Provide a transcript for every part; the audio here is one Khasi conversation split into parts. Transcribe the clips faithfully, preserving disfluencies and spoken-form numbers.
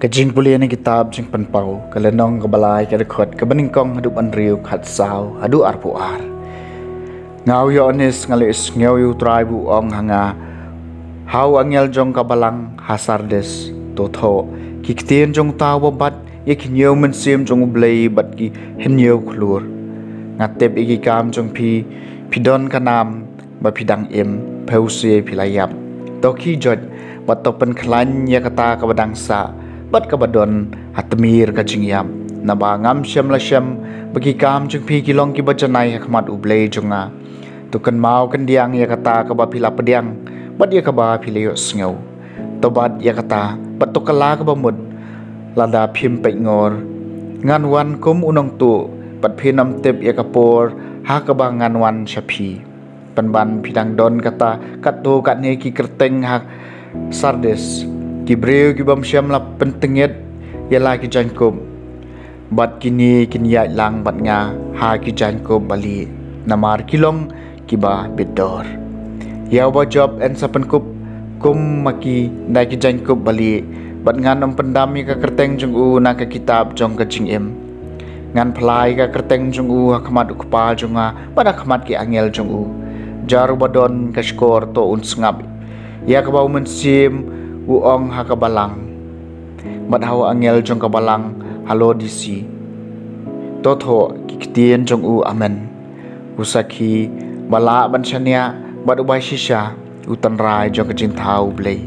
Ka jingpule na kitab Jingpynpaw, ka lynnong kaba lai, ka dkhot kaba nyngkong haduh ba hynriew, khatsaw haduh arphew ar. Nga u Ïoannis nga la ïohsngew ïa u Trai ba u ong ha nga, ha u angel jong ka balang ha Sardis, to thoh ki ktien jong uta uba bat ïa ki hynñiew mynsiem jong U Blei bad ki hynñiew khlur. Nga tip ïa ki kam jong phi, phi don ka nam ba phi dang im, phi u se phi la ïap. To khie joit bad to pynkhlaiñ ïa kata kaba dang sah bad kaba don ha tmier ka jingïap. Naba ngam shym la shem ba ki kam jong phi ki long kiba janai ha khmat U Blei jong nga. To kynmaw kyndiang ïa kata kaba phi la pdiang bad ïa kaba phi la ïohsngew. To bat ïa kata bad to kylla kaba mut, lada phim peit ngor. Ngan wan kum u nongtuh bad phin ym tip ïa ka por ha kaba ngan wan sha phi. Pynban phi dang don kata katto katne ki kyrteng ha Sardis, ki briew ki bym shym la pyntngit ïa la ki jaiñkup. Bad kine kin ïaid lang bad nga ha ki jaiñkup balieh, namar ki long kiba bit dor. Ïa uba jop yn sa pynkup kum ma ki da ki jaiñkup balieh, bad ngan ym pyndam ïa ka kyrteng jong u na ka kitab jong ka jingim. Ngan phla ïa ka kyrteng jong u ha khmat U Kpa jong nga bad ha khmat ki angel jong u. Jar uba don ka shkor to un sngap ïa kaba u Mynsiem u ong ha ka balang bad ha u angel jong ka balang ha Laodisi. To thoh ki ktien jong u Amen, u sakhi ba lah ban shaniah bad uba shisha, u tynrai jong ka jingthaw U Blei.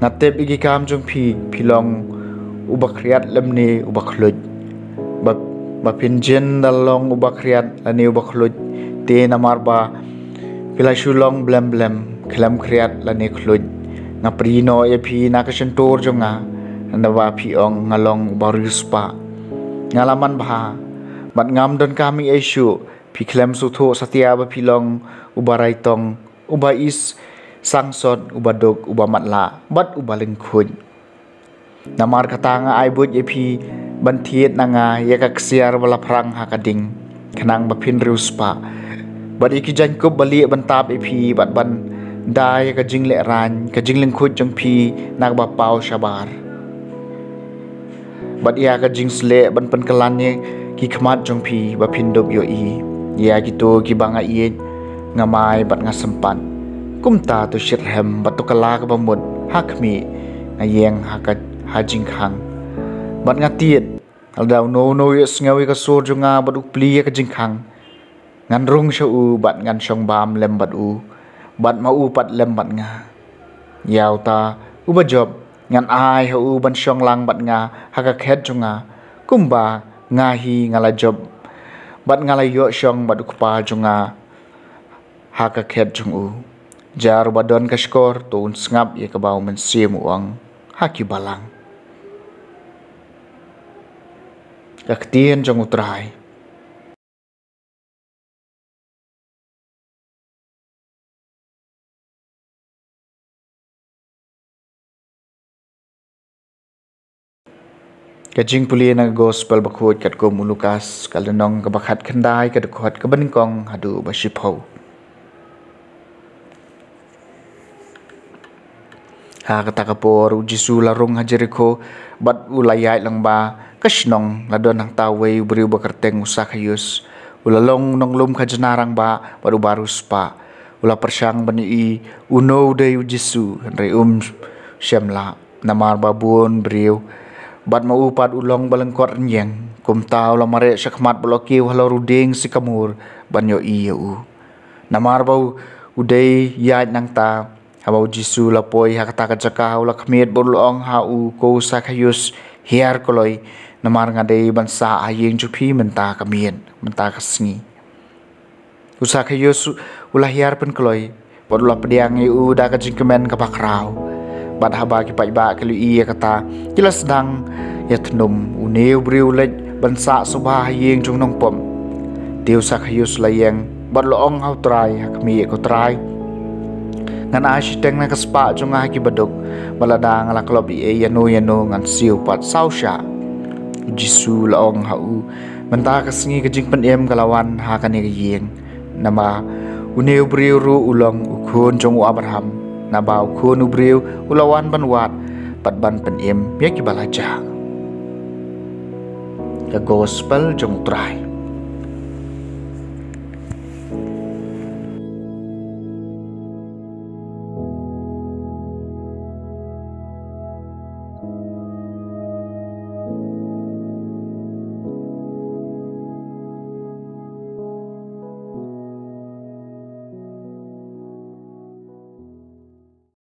Nga tip ïa ki kam jong phi, phi long uba khriat lymne uba khluit. Ba, ba phin jin da long uba khriat lane uba khluit, te namar ba phi la shu long blem blem, khlem khriat lane khluit, nga prie noh ïa phi na ka shyntur jong nga, naba phi ong nga long uba riewspah. Nga la manbha bad ngam donkam ei ei shuh. Phi khlem sngewthuh satia ba phi long uba raitong, uba is sangsot, uba duk, uba matlah bad uba lyngkhuid. Namar kata nga ai buit ïa phi ban thied na nga ïa ka ksiar ba la phrang ha ka ding, khnang ba phin riewspah. Bad ïa ki jaiñkup balieh ban tap ïa phi bad ban da ïa ka jinglehrain, ka jinglyngkhuid jong phi na kaba paw shabar. Bad ïa ka jingsleh ban pynkylla ïa ki khmat jong phi ba phin dup ïohi. Ïa kito kiba nga ïeit nga mai bad nga sympat. Kumta to shitrhem bad to kylla kaba mut, ha khmih nga ïeng ha ka, ha jingkhang. Bad nga tied, lada uno uno u ïohsngew ïa ka sur jong nga bad u plie ïa ka jingkhang, ngan rung sha u bad ngan shong bam lem bad u, bad ma u pat lem bad nga. Ïa uta uba jop ngan ai ha u ban shong lang bad nga ha ka khet jong nga, kumba nga hi nga la jop bad nga la ïoh shong bad U Kpa jong nga ha ka khet jong u. Jar uba don ka shkor to un sngap ïa kaba u Mynsiem u ong ha ki balang. Ka ktien jong U Trai. Ka jingpule na ka Gospel bakhuid katkum u Lukas, ka lynnong kaba khatkhyndai, ka dkhot kaba nyngkong haduh ba shiphew. Ha kata ka por u Jisu u la rung ha Jerikho, bad u la ïaid lyngba ka shnong. La don hangta uwei u briew ba kyrteng u Sakhaius. U la long u nonglum khajna rangbah bad uba riewspah. U la pyrshang ban ïohi uno u dei u Jisu, hynrei um shym lah, namar ba bun briew Bad ma u pat u long ba lyngkot rynïeng, kumta u la mareh shakhmat bad u la kiew halor u dieng sikamur ban ïohi ïa u. Namar ba u dei ïaid nangta, haba u Jisu u la poi ha kata ka jaka, u la khmied bad u la ong ha u, Ko Sakhaius, hiar kloi, namar nga dei ban sah ha ïing jong phi mynta ka miet, mynta ka sngi. U Sakhaius u la hiar pynkloi bad u la pdiang ïa u da ka jingkmen kaba khraw. Bad haba ki paidbah ki la ïohi ïa kata, ki la sdang ïathnum, Une u briew u leit ban sah sngewbha ha ïing jong u nongpop. Te u Sakhaius u la ïeng bad u la ong ha u Trai, Ha khmih, ko Trai, ngan ai shiteng na ka spah jong nga ha ki baduk, bad lada nga la klop ei ei ïano ïano, ngan siew pat saw shah. U Jisu u la ong ha u, Mynta ka sngi ka jingpynim ka la wan ha kane ka ïing, naba une u briew ruh u long u khun jong u Abraham. Naba u Khun u Briew u la wan ban wad bad ban pynim ïa kiba la jah. Ka Gospel jong u Trai.